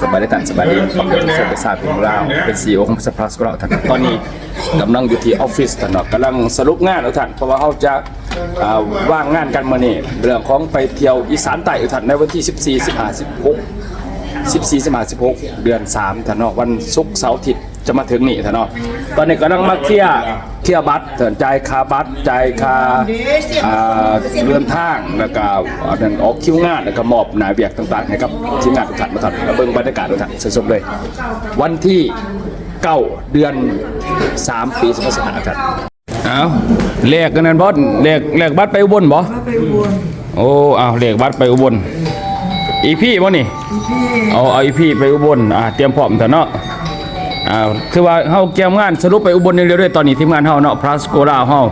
ສະບາຍດີທ່ານ ສະບາຍດີ ເປັນຊາວເປັນລາວ ເປັນຊີອີໂອຂອງບໍລິສັດພລັສໂກລາວທ່ານ. ຕອນນີ້ກຳລັງຢູ່ທີ່ອອບຟິດທ່ານເນາະ ກຳລັງສະຫຼຸບງານທ່ານ ເພາະວ່າເຮົາຈະ ອ່າ ວາງງານກັນມື້ນີ້ ເລື່ອງຂອງໄປທ່ຽວອີສານໃຕ້ທ່ານ ໃນວັນທີສິບສີ່ ສິບຫ້າ ສິບຫົກ ສິບສີ່ ສິບຫ້າ ສິບຫົກ ເດືອນສາມທ່ານເນາະ ວັນສຸກ ເສົາ ອາທິດ ຈະມາເຖິງນີ້ທ່ານເນາະ. ຕອນນີ້ກຳລັງມາເຄຍ ເຄຍບັດ ຈ່າຍຄ່າບັດ ຈ່າຍຄ່າ ອ່າ ເດີນທາງ ແລ້ວກະອັນນັ້ນ ອອກຄິວງານ ແລ້ວກະມອບໜ້າວຽກຕ່າງໆໃຫ້ກັບທີມງານທຸກທ່ານ. ມາທ່ານ ມາເບິ່ງບັນຍາກາດທຸກທ່ານ ເຊີນຊົມເລີຍ. ວັນທີເກົ້າ ເດືອນສາມ ປີສອງພັນຊາວຫ້າທ່ານ. ເອົາ ແລກອັນນັ້ນບໍ່ ແລກ ແລກບັດໄປອຸບົນບໍ່? ໄປອຸບົນ. ໂອ້ ເອົາ ແລກບັດໄປອຸບົນ ອີພີບໍ່ນີ້? ອີພີ. ເອົາ ເອົາ ອີພີໄປອຸບົນ ອ່າ ຕຽມພ້ອມທ່ານເນາະ. ອ່າ ຖືວ່າເຮົາກຽມງານສະຫຼຸບໄປອຸບົນຢ່າງດຽວເດີ້ ຕອນນີ້ທີມງານເຮົາເນາະ ພລັສໂກລາວເຮົາ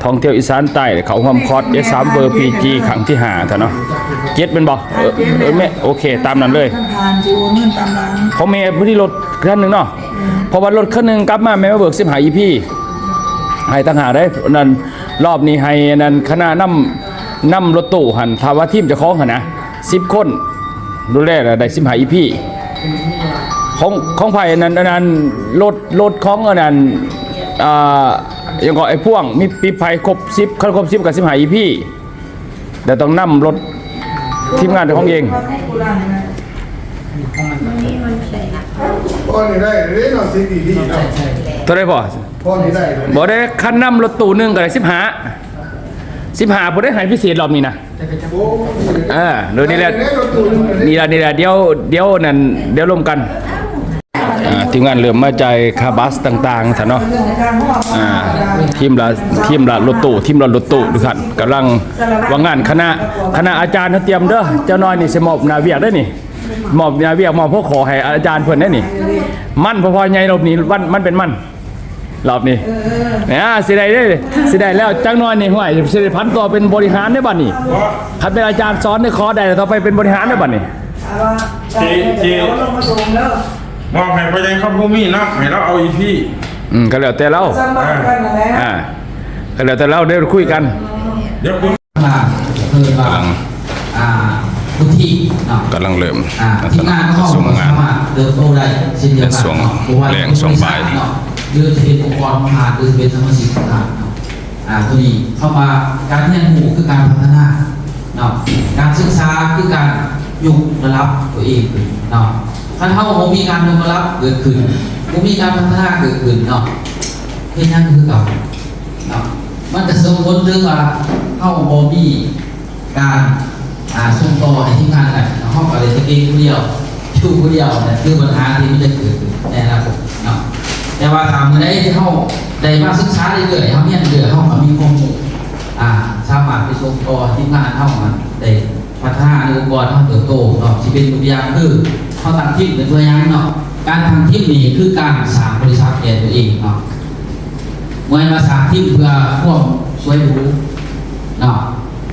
ທ່ອງທ່ຽວອີສານໃຕ້ ເຂົ້າຮ່ວມຄອຄັ້ງທີຫ້າທ່ານເນາະ ເຈັດແມ່ນບໍ່? ເອີ ເອີ ແມ່ນ ໂອເຄ ຕາມນັ້ນເລີຍ. ທ່ານຊິໂອນເງິນຕາມຫຼັງ ຂອງແມ່ຜູ້ທີ່ລົດຄັນໜຶ່ງເນາະ ເພາະວ່າລົດຄັນໜຶ່ງກັບມາແມ່ມາເບີກສິບຫ້າອີພີ ໃຫ້ຕ່າງຫາກເດ້. ນັ້ນ ລອບນີ້ໃຫ້ອັນນັ້ນຄະນະນຳ ນຳລົດຕູ້ຫັ້ນ ຖ້າວ່າທີມເຈົ້າຂອງຫັ້ນນະ ສິບຄົນ ດູແລແລ້ວໄດ້ສິບຫ້າອີພີ ຂອງ ຂອງໃຜອັນນັ້ນ ອັນນັ້ນ ລົດ ລົດຂອງອັນນັ້ນ ອ່າ ຫຍັງເກາະ ໄອ້ພວງ ມີປີບໄພຄົບສິບ ຄັນຄົບສິບກໍສິບຫ້າອີພີ ແຕ່ຕ້ອງນຳລົດທີມງານເຈົ້າຂອງເອງ. ພໍນີ້ໄດ້ເດ້ເນາະ ສິບອີພີເນາະ. ເທົ່າໃດພໍ່? ພໍນີ້ໄດ້ເດ້. ບໍ່ໄດ້ ຄັນນຳລົດຕູ້ໜຶ່ງກໍໄດ້ສິບຫ້າ ສິບຫ້າ ຜູ້ໃດໃຫ້ພິເສດລອບນີ້ນະ. ໂອ້ ເອີ ໂດຍນີ້ແຫຼະ ນີ້ລະ ນີ້ລະ ດຽວ ດຽວນັ້ນ ດຽວລົມກັນ. ອ່າ ທີມງານເລີ່ມມາຈ່າຍຄ່າບັດຕ່າງໆຊະເນາະ. ອ່າ ທີມລະ ທີມລະລົດຕູ້ ທີມລະລົດຕູ້ທຸກທ່ານ ກຳລັງວາງງານ ຄະນະ ຄະນະອາຈານເຮົາຕຽມເດີ້. ຈັກໜ້ອຍນີ້ຊິມອບໜ້າວຽກເດີ້ນີ້ ມອບໜ້າວຽກ ມອບຫົວຂໍ້ໃຫ້ອາຈານເພິ່ນເດ້ນີ້. ມັນພໍໆໃຫຍ່ ລອບນີ້ ມັນ ມັນເປັນມັນ ລອບນີ້ ເອີ ເອີ ອ່າ ຊິໄດ້ເດ້ ຊິໄດ້ແລ້ວ. ຈັກໜ້ອຍນີ້ ຫ້ວຍ ຊິໄດ້ຜັນຕົວເປັນບໍລິຫານເດ້ບັດນີ້. ຄັນເປັນອາຈານສອນນີ້ ຂໍໄດ້ ຕໍ່ໄປເປັນບໍລິຫານເດ້ບັດນີ້. ທີ່ ທີ່ ມອບໃຫ້ພໍ່ໃຫຍ່ຄຳພູມີເນາະ ໃຫ້ລາວເອົາອີພີ. ອືມ ກໍແລ້ວແຕ່ລາວ ອ່າ ອ່າ ກໍແລ້ວແຕ່ລາວ ດຽວຄຸຍກັນ ດຽວຄຸຍ. ເພິ່ນວ່າ ກຳລັງ ອ່າ ວຸດທິເນາະ ກຳລັງເລີ່ມ ອ່າ ນະ ທີມງານຂອງເຮົາ ສຳນັກງານ ກໍສາມາດເຕີບໂຕໄດ້ເຊັ່ນດຽວກັນເນາະ ບໍ່ວ່າຈະເປັນບໍລິສັດເນາະ ຫຼືຊິເປັນອົງກອນຂອງທ່ານ ຫຼືຊິເປັນສະມາຊິກຂອງທ່ານເນາະ. ອ່າ ໂຕນີ້ເຂົາວ່າການຮຽນຮູ້ຄືການພັດທະນາເນາະ ການສຶກສາຄືການຍົກລະດັບຕົວເອງຂຶ້ນເນາະ. ຄັນເຮົາບໍ່ມີການຍົກລະດັບເກີດຂຶ້ນ ບໍ່ມີການພັດທະນາເກີດຂຶ້ນເນາະ ເຮັດຫຍັງຄືເກົ່າເນາະ. ມັນກະສົ່ງຜົນເຖິງວ່າເຮົາບໍ່ມີການ ອ່າ ສົ່ງຕໍ່ໃຫ້ທີມງານໄດ້ເນາະ ເຮົາກະເລີຍຈະເກັ່ງຜູ້ດຽວ ຢູ່ຜູ້ດຽວ ນັ້ນຄືບັນຫາທີ່ມັນຈະເກີດຂຶ້ນໃນອະນາຄົດເນາະ. ແຕ່ວ່າຖ້າມື້ໃດທີ່ເຮົາໄດ້ມາສຶກສາເລື້ອຍໆ ເຮົາຮຽນເລື້ອຍ ເຮົາກະມີຄວາມຮູ້ ອ່າ ສາມາດໄປສົ່ງຕໍ່ທີມງານເຮົາໄດ້ ພັດທະນາໃນອົງກອນເຮົາເຕີບໂຕເນາະ. ຊິເປັນຕົວຢ່າງຄືເຮົາຕັ້ງທີມເປັນຕົວຢ່າງເນາະ ການຕັ້ງທີມນີ້ຄືການສ້າງບໍລິສັດແກ່ຕົວເອງເນາະ ບໍ່ແມ່ນວ່າສ້າງທີມເພື່ອຄວາມສວຍຫຼູເນາະ.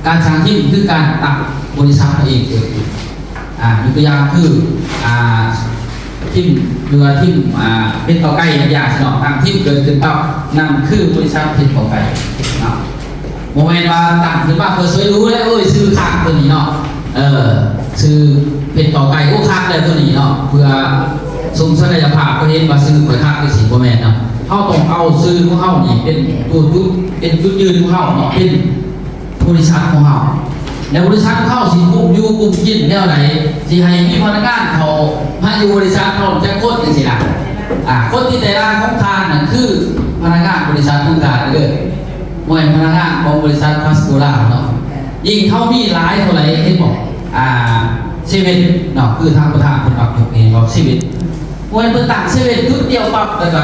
ການສ້າງທີມຄືການຕັ້ງບໍລິສັດຕົວເອງເກີດຂຶ້ນ ອ່າ ຍົກຕົວຢ່າງຄື ອ່າ ທີມ ຫຼືວ່າທີມ ອ່າ ເພັດເຂົ້າໄກ່ຢ່າງຊີ້ເນາະ ຕັ້ງທີມເກີດຂຶ້ນປັບ ນັ້ນຄືບໍລິສັດເພັດເຂົ້າໄກ່ເນາະ. ບໍ່ແມ່ນວ່າຕັ້ງຂຶ້ນມາເພື່ອສວຍຫຼູແລ້ວ ໂອ້ຍ ຊື່ຄັກຕົວນີ້ເນາະ ເອີ ຊື່ເພັດເຂົ້າໄກ່ ໂອ້ ຄັກແລ້ວຕົວນີ້ເນາະ ເພື່ອຊົມສັກກະຍະພາບ ເພາະເຫັນວ່າຊື່ຂ້ອຍຄັກຈັ່ງຊີ້ ບໍ່ແມ່ນເນາະ. ເຮົາຕ້ອງເອົາຊື່ຂອງເຮົານີ້ເປັນຕົວຈຸດ ເປັນຈຸດຢືນຂອງເຮົາເນາະ ເປັນ ບໍລິສັດຂອງເຮົາ ແລະ ບໍລິສັດຂອງເຮົາຊິກຸ້ມຢູ່ກຸ້ມກິນແນວໃດ ຊິໃຫ້ມີພະນັກງານເຂົ້າມາຢູ່ບໍລິສັດເຮົາຈັກຄົນຈັ່ງຊີ້ນະ. ອ່າ ຄົນທີ່ແຕກຕ່າງຂອງທ່ານນັ້ນຄືພະນັກງານບໍລິສັດຂອງທ່ານເດີ້ ບໍ່ແມ່ນພະນັກງານຂອງບໍລິສັດພລັສໂກລາວເນາະ. ຍິ່ງເຮົາມີຫຼາຍເທົ່າໃດ ເຫັນບໍ່ ອ່າ ເຊເວັນເນາະ ຄືທາງປະທານເພິ່ນມັກຍົກເຫັນວ່າເຊເວັນ ບໍ່ແມ່ນເພິ່ນຕັ້ງເຊເວັນຈຸດດຽວປັບ ແລ້ວກໍ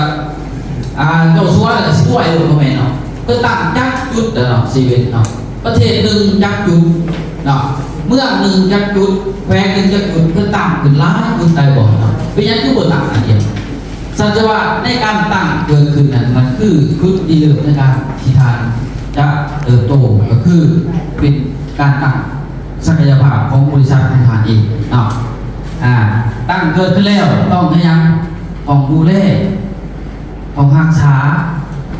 ອ່າ ເຈົ້າສັວ ແລ້ວກໍຊິລວຍ ບໍ່ແມ່ນເນາະ. ເພິ່ນຕັ້ງຈັກຈຸດເນາະ ເຊເວັນເນາະ ປະເທດໜຶ່ງຈັກຈຸດເນາະ ເມືອງໜຶ່ງຈັກຈຸດ ແຂວງໜຶ່ງຈັກຈຸດ ເພິ່ນຕັ້ງຂຶ້ນຫຼາຍຈຸດໄດ້ບໍ່ເນາະ. ເປັນຫຍັງຄືບໍ່ຕັ້ງອັນດຽວ? ສັນຈະວ່າໃນການຕັ້ງເກີດຂຶ້ນນັ້ນ ມັນຄືຈຸດລິເລີ່ມໃນການທີ່ທ່ານຈະເຕີບໂຕ ກໍຄືເປັນການຕັ້ງ ສັກກະຍະພາບຂອງບໍລິສັດຂອງທ່ານເອງເນາະ. ອ່າ ຕັ້ງເກີດຂຶ້ນແລ້ວຕ້ອງເຮັດຫຍັງ? ຕ້ອງດູແລ ຕ້ອງຮັກສາ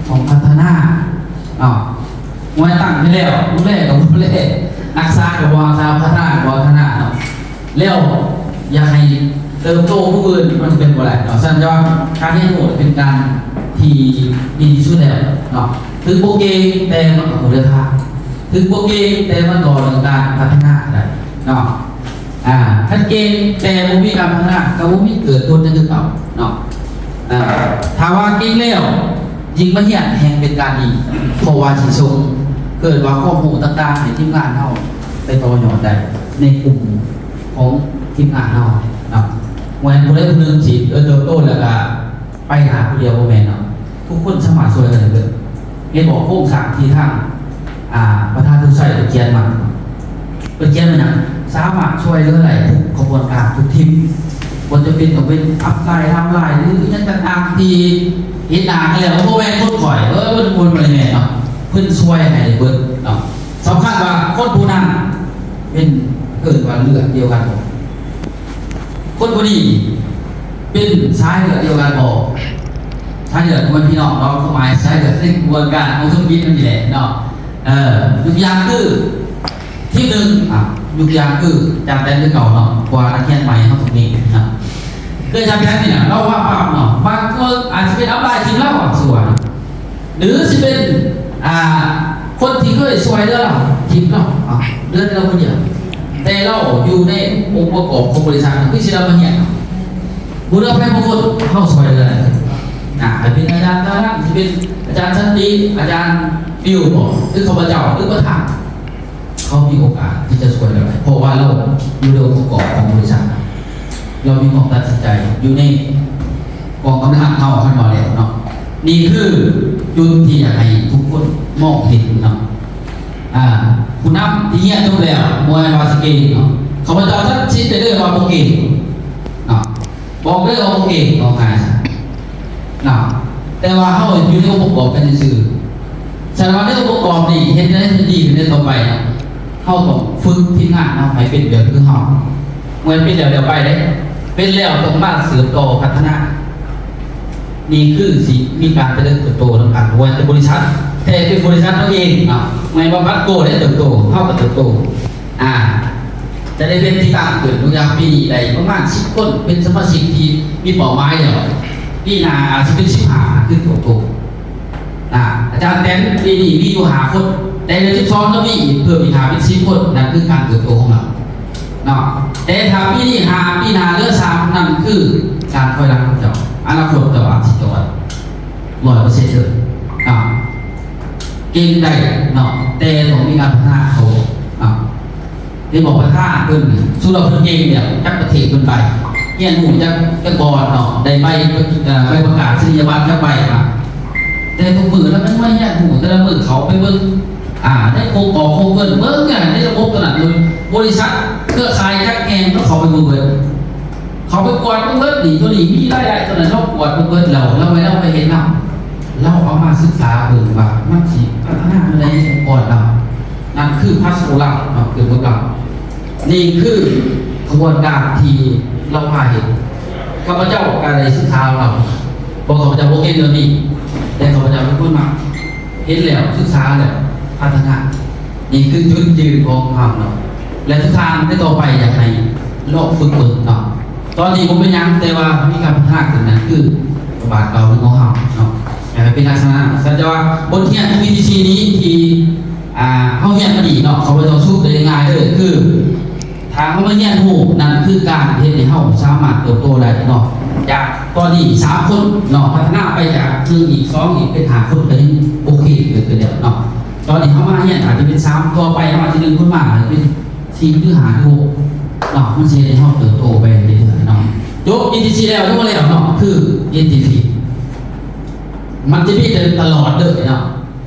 ຕ້ອງພັດທະນາເນາະ. ເມື່ອຕັ້ງໄປແລ້ວ ດູແລກໍບໍ່ດູແລ ຮັກສາກໍບໍ່ຮັກສາ ພັດທະນາກໍບໍ່ພັດທະນາເນາະ. ແລ້ວ ຢາກໃຫ້ເຕີບໂຕຜູ້ອື່ນ ມັນເປັນບໍ່ໄດ້ເນາະ. ສະນັ້ນວ່າການຮຽນຮູ້ເປັນການທີ່ດີທີ່ສຸດແລ້ວເນາະ. ເຖິງບໍ່ເກັ່ງ ແຕ່ມັນກໍຮູ້ເດີທ່າ, ເຖິງບໍ່ເກັ່ງ ແຕ່ມັນກໍເປັນການພັດທະນາໄດ້ເນາະ. ອາ ຄັນເກັ່ງແຕ່ບໍ່ມີການພັດທະນາ ກໍບໍ່ມີເກີດຜົນຫຍັງຄືເກົ່າເນາະ. ອາ ຖ້າວ່າເກັ່ງແລ້ວ ຍິ່ງມາຮຽນແຮ່ງເປັນການດີ ເພາະວ່າຊິສົ່ງ ເອີ້ນວ່າຄວາມຮູ້ຕ່າງໆໃຫ້ທີມງານເຮົາໄປຕໍ່ຍອດໄດ້ໃນກຸ່ມຂອງທີມງານເຮົາເນາະ. ບໍ່ແມ່ນຜູ້ໃດຜູ້ໜຶ່ງຊິ ເອີ ເຕີບໂຕແລ້ວກະໄປໜ້າຜູ້ດຽວ ບໍ່ແມ່ນເນາະ. ທຸກຄົນສາມາດຊ່ວຍກັນໄດ້ເບິດ. ເຫັນບໍ່ ໂຄງສ້າງທີ່ທາງ ອ່າ ປະທານສຸໄຊເພິ່ນຂຽນມາ ເພິ່ນຂຽນວ່າຫຍັງ? ສາມາດຊ່ວຍເຫຼືອໄດ້ທຸກຂະບວນການ ທຸກທີມ, ບໍ່ຈຳເປັນຕ້ອງເປັນອັບໄລ ດາວໄລ ຫຼື ອີ່ຫຍັງຕ່າງໆ ທີ່ເຫັນໜ້າກັນແລ້ວ ບໍ່ແມ່ນຄົນຂ້ອຍ ເອີ ເພິ່ນບໍ່ແມ່ນເນາະ, ເພິ່ນຊ່ວຍໃຫ້ເບິດເນາະ. ສຳຄັນວ່າຄົນຜູ້ນັ້ນເປັນ ເອີ້ນວ່າເລືອດດຽວກັນບໍ່? ຄົນຜູ້ນີ້ເປັນສາຍເລືອດດຽວກັນບໍ່? ສາຍເລືອດຂອງພີ່ນ້ອງເນາະ, ຄວາມໝາຍສາຍເລືອດໃນຂະບວນການຂອງທຸລະກິດນັ້ນນີ້ແຫຼະເນາະ. ເອີ ຍົກຕົວຢ່າງຄື ທີມໜຶ່ງ ອ່ະ ຍົກຕົວຢ່າງຄື ຈານແຕນຄືເກົ່າເນາະ, ເພາະວ່ານັກຮຽນໃໝ່ເຮົາຕ້ອງມີນະ. ຄືຈານແຕນນີ້ນະ ລາວວ່າປັບເນາະ, ບາງຄົນອາດຈະເປັນອັບໄລທີມລາວ ອ່ະ ສົມມຸດນະ. ຫຼືຊິເປັນ ອ່າ ຄົນທີ່ເຄີຍຊ່ວຍເຫຼືອລາວ ທີມລາວ ອ່າ ເຫຼືອແຕ່ລາວຄົນດຽວ, ແຕ່ລາວຢູ່ໃນອົງປະກອບຂອງບໍລິສັດ ຄືຊິໄດ້ມາຮຽນ. ບໍ່ເຫຼືອໃຜບາງຄົນ ເຮົາຊ່ວຍເຫຼືອໄດ້ ອ່າ ອາດເປັນອາຈານຕາລັນ ຊິເປັນອາຈານສັນຕິ ອາຈານປິວບໍ ຫຼືຂ້າພະເຈົ້າ ຫຼືປະທານ. ເຂົາມີໂອກາດທີ່ຈະຊ່ວຍເຫຼືອໄດ້ ເພາະວ່າລາວຢູ່ໃນອົງປະກອບຂອງບໍລິສັດ, ລາວມີຄວາມຕັດສິນໃຈຢູ່ໃນກອງກຳລັງເຮົາ ຄັນວ່າແລ້ວເນາະ. ນີ້ຄືຈຸດທີ່ຢາກໃຫ້ທຸກຄົນມອງເຫັນເນາະ. ອ່າ ຜູ້ນຳທີ່ຮຽນຈົບແລ້ວ ບໍ່ແມ່ນວ່າຊິເກັ່ງເນາະ, ຂ້າພະເຈົ້າຕັດສິນໄປເລີຍວ່າບໍ່ເກັ່ງເນາະ. ບອກເລີຍວ່າບໍ່ເກັ່ງ ເວົ້າງ່າຍຊະເນາະ, ແຕ່ວ່າເຮົາຢູ່ໃນອົງປະກອບກັນຊື່ໆ. ສະນັ້ນວ່າໃນອົງປະກອບນີ້ ເຮັດໃນທີ່ດີຂຶ້ນໃນຕໍ່ໄປເນາະ, ເຮົາຕ້ອງຝຶກທີມງານເຮົາໃຫ້ເປັນແບບຄືເຮົາ, ບໍ່ແມ່ນເປັນແລ້ວແລ້ວໄປເດ້, ເປັນແລ້ວຕ້ອງມາສືບຕໍ່ພັດທະນາ. ນີ້ຄືຊິມີການຈະເລີນເຕີບໂຕນຳກັນ, ບໍ່ວ່າແຕ່ບໍລິສັດ ແຕ່ເປັນບໍລິສັດເຮົາເອງເນາະ, ແມ່ນວ່າບັດໂກໄດ້ເຕີບໂຕ ເຮົາກໍເຕີບໂຕ. ອ່າ ຈະໄດ້ເປັນທີ່ຕັ້ງຂຶ້ນ. ຍົກຕົວຢ່າງ ປີນີ້ໄດ້ປະມານສິບຄົນ ເປັນສະມາຊິກທີ່ມີເປົ້າໝາຍແລ້ວ, ປີໜ້າອາດຈະເປັນສິບຫ້າ ຄືຕົວໂຕ. ອ່າ ອາຈານແຕນປີນີ້ມີຢູ່ຫ້າຄົນ, ແຕ່ເດືອນສິບສອງຈະມີອີກ ເພີ່ມອີກຫ້າເປັນສິບຄົນ, ນັ້ນຄືການເຕີບໂຕຂອງເຮົາເນາະ. ແຕ່ຖ້າປີນີ້ຫ້າ ປີໜ້າເຫຼືອສາມ ນັ້ນຄືການຖອຍຫຼັງຂອງເຈົ້າ, ອະນາຄົດເຈົ້າອາດຊິຈອດ ຮ້ອຍເປີເຊັນເລີຍເນາະ. ເກັ່ງໄດ້ເນາະ ແຕ່ຕ້ອງມີການພັດທະນາເຂົາເນາະ. ເຫັນບໍ່ ປະທານເພິ່ນ ສຸດແລ້ວເພິ່ນເກັ່ງແລ້ວ ຈັກປະເທດເພິ່ນໄປ ຮຽນຮູ້ຈັກ ຈັກບ່ອນເນາະ, ໄດ້ໃບ ເອີ ໃບປະກາດນິຍະບັດຈັກໃບມາ. ແຕ່ທຸກມື້ລະມັນມາຮຽນຮູ້ ແຕ່ລະມື້ເຂົາໄປເບິ່ງ ອ່າ ໃນໂຄງກອງໂຄງເງິນ ເບິ່ງໃນລະບົບໂຕນັ້ນ ເບິ່ງບໍລິສັດເຄືອຂ່າຍຈັກແຫ່ງ ລະເຂົາໄປເບິ່ງເບິດ. ເຂົາໄປກວດເບິ່ງເບິດ ນີ້ ໂຕນີ້ມີລາຍໄດ້ ໂຕນັ້ນ ລາວກວດເບິ່ງເບິດແລ້ວ ລາວໄປ ລາວໄປເຮັດນຳ ລາວເອົາມາສຶກສາເບິ່ງວ່າມັນຊິພັດທະນາແນວໃດໃນອົງກອນລາວ. ນັ້ນຄືພາສໂກລາວເນາະ ເປັນພວກເຮົາ. ນີ້ຄືຂະບວນການທີ່ລາວພາເຮັດ. ຂ້າພະເຈົ້າກໍໄດ້ສຶກສາລາວ, ເພາະຂ້າພະເຈົ້າບໍ່ເກັ່ງເລື່ອງນີ້ ແຕ່ຂ້າພະເຈົ້າເປັນຄົນມັກ ເຫັນແລ້ວ ສຶກສາແລ້ວ ພັດທະນາ. ນີ້ຄືຈຸດຢືນຂອງເຮົາເນາະ ແລະ ທຸກທ່ານໃນຕໍ່ໄປຢາກໃຫ້ລອງຝຶກເບິ່ງເນາະ. ຕອນນີ້ບໍ່ເປັນຫຍັງ ແຕ່ວ່າມີການພັດທະນາຂຶ້ນ ນັ້ນຄືບາດເກົ່າຂອງເຮົາເນາະ ໃຫ້ເປັນລັກສະນະນັ້ນ. ສະນັ້ນວ່າບົດຮຽນຂອງ ອີ ທີ ຊີ ນີ້ທີ່ ອ່າ ເຮົາຮຽນມານີ້ເນາະ ເຂົາບໍ່ຕ້ອງສະຫຼຸບໄດ້ງ່າຍເດີ ຄື ຖ້າເຮົາມາຮຽນຮູ້ ນັ້ນຄືການເຮັດໃຫ້ເຮົາສາມາດເຕີບໂຕໄດ້ເນາະ. ຈາກຕອນນີ້ສາມຄົນເນາະ ພັດທະນາໄປຈາກໜຶ່ງອີກ ສອງອີກ ເປັນຫ້າຄົນ ກໍຍັງໂອເຄເກີດຂຶ້ນແລ້ວເນາະ. ຕອນນີ້ເຮົາມາຮຽນອາດຈະເປັນສາມ ຕໍ່ໄປເຮົາອາດຈະດຶງຄົນມາເປັນສີ່ ຫຼື ຫ້າ ຫຼື ຫົກເນາະ. ມັນຊິເຮັດໃຫ້ເຮົາເຕີບໂຕໄປເລື້ອຍໆເນາະ. ຈົບ ອີ ທີ ຊີ ແລ້ວ ຍັງບໍ່ແລ້ວເນາະ ຄື ເອ ທີ ພີ ມັນຈະມີແຕ່ຕະຫຼອດເລີຍເນາະ.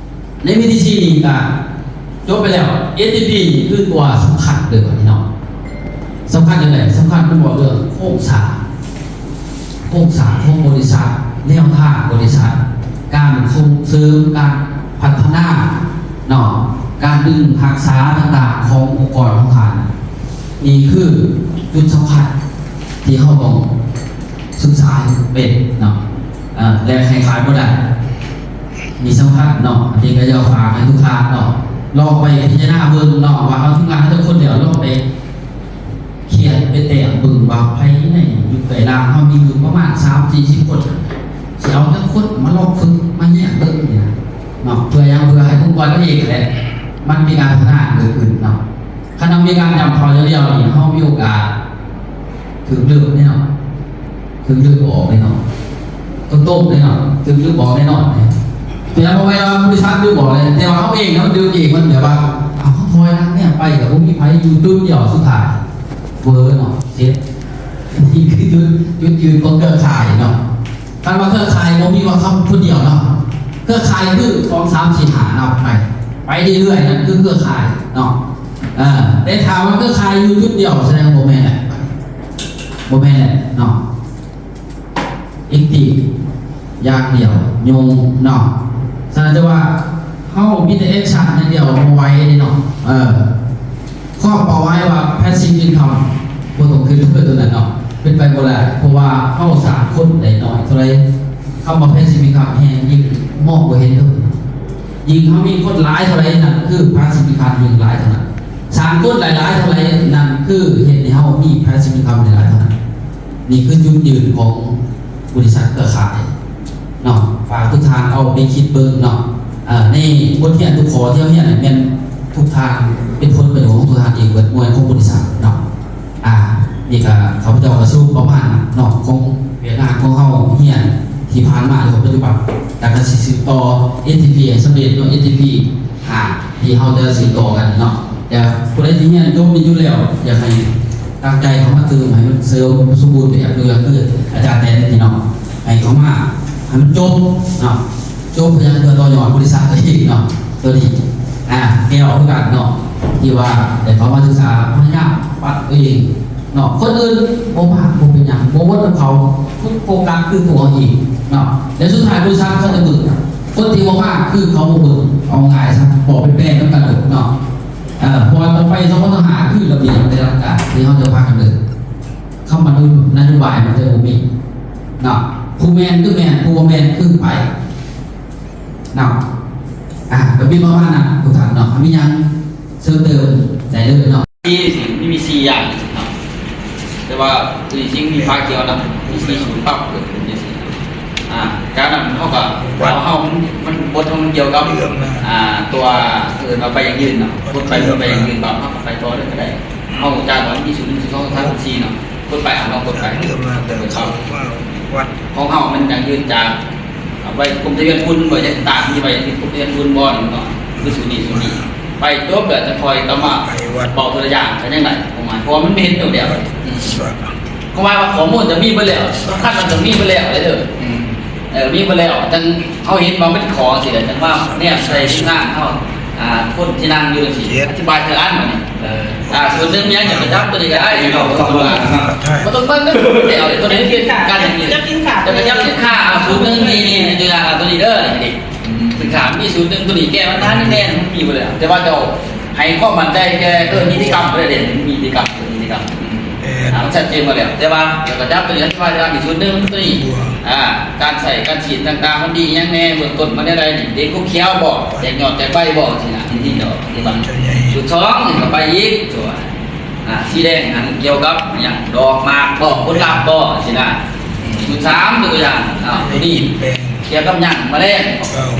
ໃນ ອີ ທີ ຊີ ນີ້ກະຈົບໄປແລ້ວ. ເອ ທີ ພີ ນີ້ຄືຕົວສຳຄັນເລີຍບາດນີ້ເນາະ. ສຳຄັນຈັ່ງໃດ? ສຳຄັນເປັນເວົ້າເລື່ອງໂຄງສ້າງ, ໂຄງສ້າງຂອງບໍລິສັດ, ແນວທາງບໍລິສັດ, ການສົ່ງເສີມ, ການພັດທະນາເນາະ, ການດຶງຮັກສາຕ່າງໆຂອງອົງກອນຂອງທ່ານ. ນີ້ຄືຈຸດສຳຄັນທີ່ເຮົາຕ້ອງສຶກສາໃຫ້ເປັນເນາະ ເອີ ແລະ ໃຫ້ຂາດບໍ່ໄດ້. ນີ້ສຳຄັນເນາະ ອັນນີ້ກໍຢາກຝາກໃຫ້ທຸກທ່ານເນາະ ລອງໄປພິຈາລະນາເບິ່ງເນາະ ວ່າເຮົາທຳງານເຮົາຈັກຄົນແລ້ວ ລອງໄປ ຂຽນໄປແຕ້ມເບິ່ງວ່າໃຜໃນຢູ່ໃກ້ລາງເຮົາມີຢູ່ປະມານສາມສີ່ສິບຄົນ ຊິເອົາຈັກຄົນມາລອງຝຶກມາຮຽນເບິ່ງນີ້ນະເນາະ ເພື່ອຫຍັງ? ເພື່ອໃຫ້ອົງກອນເຮົາເອງຫັ້ນແຫຼະ ມັນມີການພັດທະນາເກີດຂຶ້ນເນາະ. ຄັນເຮົາມີການຢ້ຳເຂົ້າຢ່າງດຽວນີ້ ເຮົາມີໂອກາດຖືກລຶບແນ່ນອນ ຖືກດຶງອອກແນ່ນອນ ໂຕໆແນ່ນອນ ຖືກດຶງອອກແນ່ນອນ. ແຕ່ບໍ່ແມ່ນວ່າບໍລິສັດດຶງອອກເລີຍ ແຕ່ວ່າເຮົາເອງນະ ມັນດຶງເອງ ມັນແບບວ່າ ເອົາ ເຮົາຖອຍຫຼັງແນມໄປ ກໍບໍ່ມີໃຜ ຢູ່ຈຸດດຽວ ສຸດທ້າຍເວີເນາະ ເສັດ. ນີ້ຄືຈຸດ ຈຸດຢືນຂອງເຄືອຂ່າຍເນາະ. ຄັນວ່າເຄືອຂ່າຍບໍ່ມີວ່າເຮົາຜູ້ດຽວເນາະ ເຄືອຂ່າຍຄືສອງ ສາມ ສີ່ ຫ້າ ນັບໄປ ໄປເລື້ອຍໆ ນັ້ນຄືເຄືອຂ່າຍເນາະ. ເອີ ແຕ່ຖ້າວ່າເຄືອຂ່າຍຢູ່ຈຸດດຽວ ສະແດງວ່າບໍ່ແມ່ນແຫຼະ ບໍ່ແມ່ນແຫຼະເນາະ ເອັກຕີບຢ່າງດຽວ ຍົງເນາະ. ສະນັ້ນແຕ່ວ່າເຮົາມີແຕ່ແອັກຊັນຢ່າງດຽວ ບໍ່ໄຫວເດ້ເນາະ. ເອີ ຄວາມເປົ້າໝາຍວ່າ passive income ບໍ່ຕ້ອງຄິດເຖິງຕົວນັ້ນເນາະ ເປັນໄປບໍ່ໄດ້ ເພາະວ່າເຮົາສ້າງຄົນໄດ້ໜ້ອຍເທົ່າໃດ ຄຳວ່າ passive income ແຮ່ງຍິ່ງມອງບໍ່ເຫັນເດີ. ຍິ່ງເຮົາມີຄົນຫຼາຍເທົ່າໃດ ນັ້ນຄື passive income ຍິ່ງຫຼາຍເທົ່ານັ້ນ. ສ້າງຄົນຫຼາຍໆເທົ່າໃດ ນັ້ນຄືເຮັດໃຫ້ເຮົາມີ passive income ຫຼາຍໆເທົ່ານັ້ນ. ນີ້ຄືຈຸດຢືນຂອງບໍລິສັດເຄືອຂ່າຍເນາະ. ຝາກທຸກທ່ານເອົາໄປຄິດເບິ່ງເນາະ. ເອີ ໃນບົດຮຽນທຸກຂໍ້ທີ່ເຮົາຮຽນນັ້ນ ແມ່ນທຸກທ່ານເປັນຜົນປະໂຫຍດຂອງທຸກທ່ານເອງເບິດ ບໍ່ແມ່ນຂອງບໍລິສັດເນາະ. ອ່າ ນີ້ກະຂ້າພະເຈົ້າກະສະຫຼຸບປະມານເນາະ ຂອງວຽກງານຂອງເຮົາຮຽນທີ່ຜ່ານມາ ແລະ ປັດຈຸບັນ ແລ້ວກະຊິສືບຕໍ່ ເອສທີພີ ໃຫ້ສຳເລັດເນາະ ເອສທີພີ ຫ້າ ທີ່ເຮົາຈະສືບຕໍ່ກັນເນາະ. ແຕ່ຜູ້ໃດທີ່ຮຽນຈົບນີ້ຢູ່ແລ້ວ ຢາກໃຫ້ຕັ້ງໃຈເຂົ້າມາຕື່ມໃຫ້ມັນເສີມສົມບູນແບບ ຄື ຄືອາຈານແດນນີ້ເນາະ ໃຫ້ເຂົ້າມາໃຫ້ມັນຈົບເນາະ. ຈົບພະຍາເພື່ອຕໍ່ຍອດບໍລິສັດຕົວເອງເນາະ ຕົວນີ້ ອ່າ ແກ້ວຄືກັນເນາະ ທີ່ວ່າໄດ້ເຂົ້າມາສຶກສາ ພະຍາຍາມປັບຕົວເອງເນາະ. ຄົນອື່ນບໍ່ມາບໍ່ເປັນຫຍັງ ບໍ່ວົນນຳເຂົາ ໂຟກັສຄືຕົວເອງເນາະ ແລະ ສຸດທ້າຍບໍລິສັດເຂົາຈະເບິ່ງ ຄົນທີ່ບໍ່ມາຄືເຂົາບໍ່ເບິ່ງ. ເອົາງ່າຍຊະ ບອກເປັນແປນນຳກັນໂລດເນາະ. ເອີ ເພາະວ່າຕໍ່ໄປສອງພັນຊາວຫ້າ ຄືລະບຽບແຕ່ລະການທີ່ເຮົາຈະພາກັນເດີນ ຄຳວ່ານະໂຍບາຍມັນຈະບໍ່ມີເນາະ ຜູ້ແມ່ນຄືແມ່ນ ຜູ້ບໍ່ແມ່ນຄືໄປເນາະ. ອ່າ ກະມີປະມານນັ້ນທຸກທ່ານເນາະ ມີຫຍັງເສີມເຕີມໄດ້ເລີຍເນາະ. ມີ ມີສີ່ຢ່າງເນາະ ແຕ່ວ່າຕົວຈິງມີຝາຂຽວນຳ ມີສີ່ສູນປັບເກີດຂຶ້ນຈັ່ງຊີ້. ອ່າ ຈາກນັ້ນເຮົາກະ ເຮົາ ມັນ ບົດຂອງມັນກ່ຽວກັບ ອ່າ ຕົວເອີ້ນວ່າໃບຢັ້ງຢືນເນາະ ກົດໄປ ກົດໃບຢັ້ງຢືນ ປັບ ເຮົາກະໄປຕໍ່ເລີຍກະໄດ້. ເຮົາຈາກວ່າມີສູນໜຶ່ງ ສູນສອງ ສາມ ສູນສີ່ເນາະ ກົດໄປ ເຮົາລອງກົດໄປ ເລີ່ມມາແຕ່ ເປີດເຂົ້າ ວັດ ຂອງເຮົາມັນຢັ້ງຢືນຈາກ ໄວ້ກົມທະບຽນຝຸ່ນ ບໍ່ ຈະຕ່າງມີໄວ້ກົມທະບຽນຝຸ່ນບໍ່ເນາະ ຄືສູນນີ້ ສູນນີ້ ໄປຈົບແລ້ວຈະຄ່ອຍກັບມາ ໄປວັດ ເວົ້າເທື່ອລະຢ່າງ ກະຍັງໄດ້ ປະມານ ເພາະວ່າມັນມີເຫັນຕົວດຽວ ອືມ ປະມານວ່າຂໍ້ມູນຈະມີເບິດແລ້ວ ສຳຄັນມັນຈະມີເບິດແລ້ວເດີ ອືມ ເອີ ມີເບິດແລ້ວ ຈັ່ງເຮົາເຫັນວ່າມັນຂໍຊິໄດ້ ຈັ່ງວ່າແນມໃສ່ທີມງານເຮົາ ອ່າ ຄົນທີ່ນັ່ງຢູ່ຈັ່ງຊີ້ ອະທິບາຍເທື່ອອັນບາດນີ້ ເອີ ອ່າ ສ່ວນໜຶ່ງມີຫຍັງຈະໄປຈັບຕົວນີ້ກະໄດ້ເນາະ ບໍ່ຕ້ອງເບິ່ງເດີ ແລ້ວຕົວນີ້ຄືການຢ່າງນີ້ ຈັບສິນຄ້າ ຈັບສິນຄ້າ ອ່າ ສູນໜຶ່ງນີ້ ນີ້ ຕົວຢ່າງ ອ່າ ຕົວນີ້ເດີ ນີ້ ອືມ ສິນຄ້າມີສູນໜຶ່ງ ຕົວນີ້ແກ້ບັນຫານີ້ແນ່ ມັນມີເບິດແລ້ວ ແຕ່ວ່າເຈົ້າ ໃຫ້ຄວາມໝັ້ນໃຈແກ່ ເອີ ນິຕິກຳໄດ້ເດ ມີນິຕິກຳ ນິຕິກຳ ເອີ ອ່າ ມັນຊັດເຈນມາແລ້ວ ແຕ່ວ່າ ແລ້ວກະຈັບຕົວນີ້ ອະທິບາຍວ່າມີສູນໜຶ່ງຕົວນີ້ ອ່າ ການໃຊ້ການສີດຕ່າງໆ ມັນດີຫຍັງແນ່ ເບື້ອງຕົ້ນມັນແນວໃດນີ້ ເດກກົກຂຽວບໍ່ ແຕກຍອດແຕກໃບບໍ່ ຊີ້ນະ ທີ່ນີ້ດອກທີ່ມັນ ສູນສອງນີ້ກະໄປອີກຕົວ ອ່າ ສີແດງຫັ້ນກ່ຽວກັບຫຍັງ ດອກໝາກບໍ່ ຜົນລັບບໍ່ ຊີ້ນະ ສູນສາມ ຕົວຢ່າງ ອ່າ ຕົວນີ້ກ່ຽວກັບຫຍັງ ມະແລງ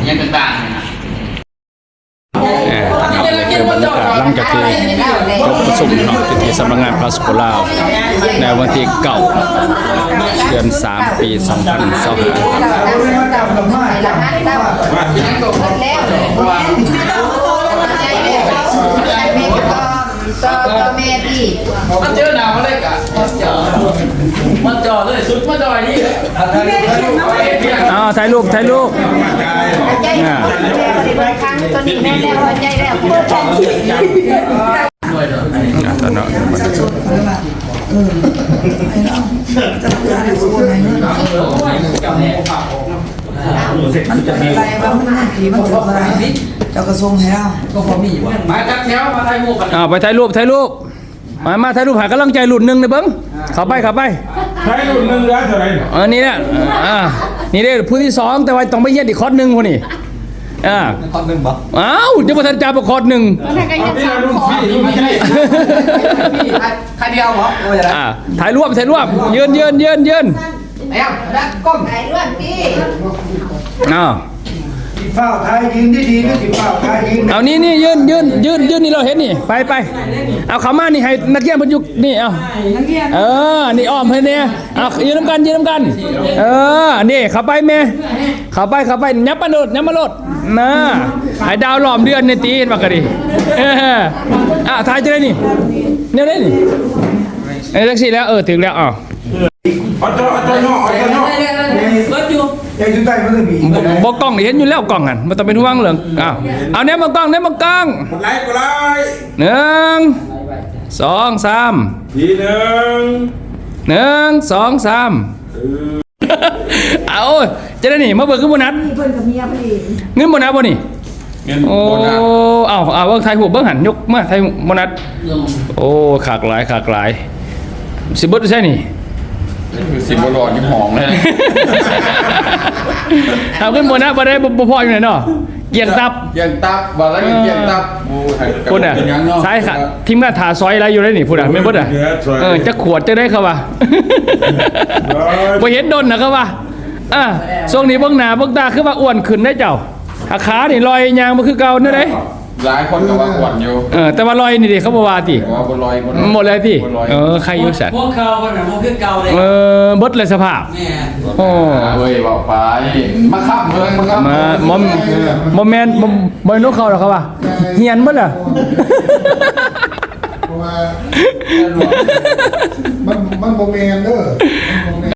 ຫຍັງຕ່າງໆ ນີ້ນະ. ອ່າ ເປັນບັນຍາກາດຫຼັງຈາກທີ່ຈົບປະຊຸມເນາະ ທີ່ສຳນັກງານພາສະໂປລາວ ໃນວັນທີເກົ້າ ເດືອນສາມ ປີສອງພັນຊາວຫ້າ ຕໍ່ ຕໍ່ແມ່ທີ່ ມາເຈີໜ້າມາເລີຍກະ ມາຈໍເລີຍ ສຸດມາຈໍນີ້ ອ້າວ ຖ່າຍຮູບ ຖ່າຍຮູບ ອ່າ ໃຈແລ້ວ ຊິໄປຄັ້ງຕົວນີ້ແມ່ນແລ້ວ ໃຈແລ້ວ ອ່າ ຕອນເນາະ ເອີ ໃຫ້ລາວຈັດການໃຫ້ຄົນໃຫ້ເງິນ ມັນຈະເປັນໄປວ່າມັນມີຜີມັນຖືກເທົ່າໃດ ເຈົ້າກະສົ່ງໃຫ້ລາວ ມາຈັດແຖວ ມາຖ່າຍຮູບກັນ ອ່າ ໄປຖ່າຍຮູບ ຖ່າຍຮູບ ມາ ມາຖ່າຍຮູບໃຫ້ກຳລັງໃຈລຸ້ນໜຶ່ງເດີເບິ່ງ ເຂົ້າໄປ ເຂົ້າໄປ ໃຜລຸ້ນໜຶ່ງເຫຼືອເທົ່າໃດ ເອີ ນີ້ແຫຼະ ອ່າ ນີ້ເດ້ຜູ້ທີສອງ ແຕ່ວ່າຕ້ອງໄປຮຽນອີກຄອດໜຶ່ງພຸ້ນນີ້ ອ່າ ຄອດໜຶ່ງບໍ່? ອ້າວ ຍັງບໍ່ທັນຈັບຄອດໜຶ່ງ ຕອນນັ້ນກໍເຮັດສາມຄອດ ຂາດດຽວບໍ່? ໂອ້ຍ ອ່າ ຖ່າຍລວມ ຖ່າຍລວມ ຢືນ ຢືນ ຢືນ ຢືນ ເອົາ ດັກກ້ອງ ຖ່າຍລວມຕິ ອ້າວ ຊິຟ້າວຖ່າຍ ຢືນດີໆ ຫຼືຊິຟ້າວຖ່າຍ ຢືນ ເອົາ ນີ້ ນີ້ ຢືນ ຢືນ ຢືນ ຢືນ ນີ້ ລາວເຫັນນີ້ ໄປ ໄປ ເອົາ ເຂົ້າມານີ້ ໃຫ້ນັກຮຽນເພິ່ນຢູ່ນີ້ ເອົາ ເອີ ນີ້ອ້ອມໃຫ້ແດ່ ເອົາ ຢືນນຳກັນ ຢືນນຳກັນ ເອີ ນີ້ ເຂົ້າໄປແມ່ ເຂົ້າໄປ ເຂົ້າໄປ ຫຍັບມາໂລດ ຫຍັບມາໂລດ ນະ ໃຫ້ດາວລ້ອມເດືອນນີ້ຕິ ເຫັນບໍ່ກະດີ ເອີ ອ່າ ຖ່າຍຈັ່ງໃດນີ້ ແນວໃດນີ້ ເອີ ຈັ່ງຊີ້ແຫຼະ ເອີ ຖືກແລ້ວ ເອົາ ເອົາເຈົ້າ ເອົາເຈົ້າເນາະ ເອົາເຈົ້າເນາະ ເບິດຢູ່ ໄອ້ສຸດທ້າຍມັນກໍມີ ບໍ່ ບໍ່ ກ້ອງນີ້ເຫັນຢູ່ແລ້ວ ກ້ອງຫັ້ນ ບໍ່ຕ້ອງເປັນຫ່ວງເລື່ອງ ອ້າວ ເອົາແນມາກ້ອງ ແນມາກ້ອງ ກົດໄລ ກົດໄລ ໜຶ່ງ ສອງ ສາມ ທີໜຶ່ງ ໜຶ່ງ ສອງ ສາມ ເອີ ເອົາ ຈັ່ງໃດນີ້ ມາເບິ່ງຄືບໍ່ນັດ ເພິ່ນກໍເມຍເພິ່ນເອງ ເງິນບໍ່ນັດບໍ່ນີ້? ເງິນ ໂອ້ ບໍ່ນັດ ເອົາ ເອົາ ເບິ່ງ ຖ່າຍຮູບເບິ່ງຫັ້ນ ຍົກມາ ຖ່າຍຮູບບໍ່ນັດ ໂອ້ ຄັກຫຼາຍ ຄັກຫຼາຍ ຊິເບິດຢູ່ໃສນີ້? ຄືຊິບໍ່ຫຼອດຢູ່ຫ້ອງເລີຍ ຖ້າເງິນບໍ່ນັດບໍ່ໄດ້ ບໍ່ ບໍ່ພໍຢູ່ໃນເນາະ ກ້ຽງຕັບ ກ້ຽງຕັບ ວ່າແລ້ວກໍກ້ຽງຕັບ ເອີ ໂອ້ຍ ພຸ້ນນະ ສາຍ ທີມງານຖ້າຊອຍຫຼາຍຢູ່ໃນນີ້ ພຸ້ນນະ ແມ່ນບໍ່ນະ? ເອີ ຈັກຂວດຈັ່ງໃດເຂົາວ່າ ບໍ່ເຫັນດົນນະເຂົາວ່າ ອ່າ ຊ່ວງນີ້ເບິ່ງໜ້າເບິ່ງຕາຄືວ່າອ້ວນຂຶ້ນເດ້ເຈົ້າ ອາ ຂານີ້ລອຍ ຍ່າງບໍ່ຄືເກົ່າແນວໃດ? ຫຼາຍຄົນກໍວ່າອ້ວນຢູ່ ເອີ ແຕ່ວ່າລອຍນີ້ເດ້ ເຂົາບໍ່ວ່າຕິ? ບໍ່ ບໍ່ລອຍ ບໍ່ລອຍ ໝົດແລ້ວຕິ? ບໍ່ລອຍ ເອີ ໃຄຢູ່ຊັ້ນ ພວກເຂົາເພິ່ນນະບໍ່ຄືເກົ່າເລີຍ ເອີ ເບິດແລ້ວສະພາບ ແມ່ນ ໂອ້ ເອີຍ ເວົ້າໄປ ມາຄ້ຳເບິ່ງ ມາຄ້ຳ ມາ ບໍ່ ບໍ່ແມ່ນ ບໍ່ ບໍ່ແມ່ນນົກເຂົາດອກ ເຂົາວ່າ ຮຽນເບິດແລ້ວ ເພາະວ່າ ມັນ ມັນບໍ່ແມ່ນເດີ ມັນບໍ່ແມ່ນ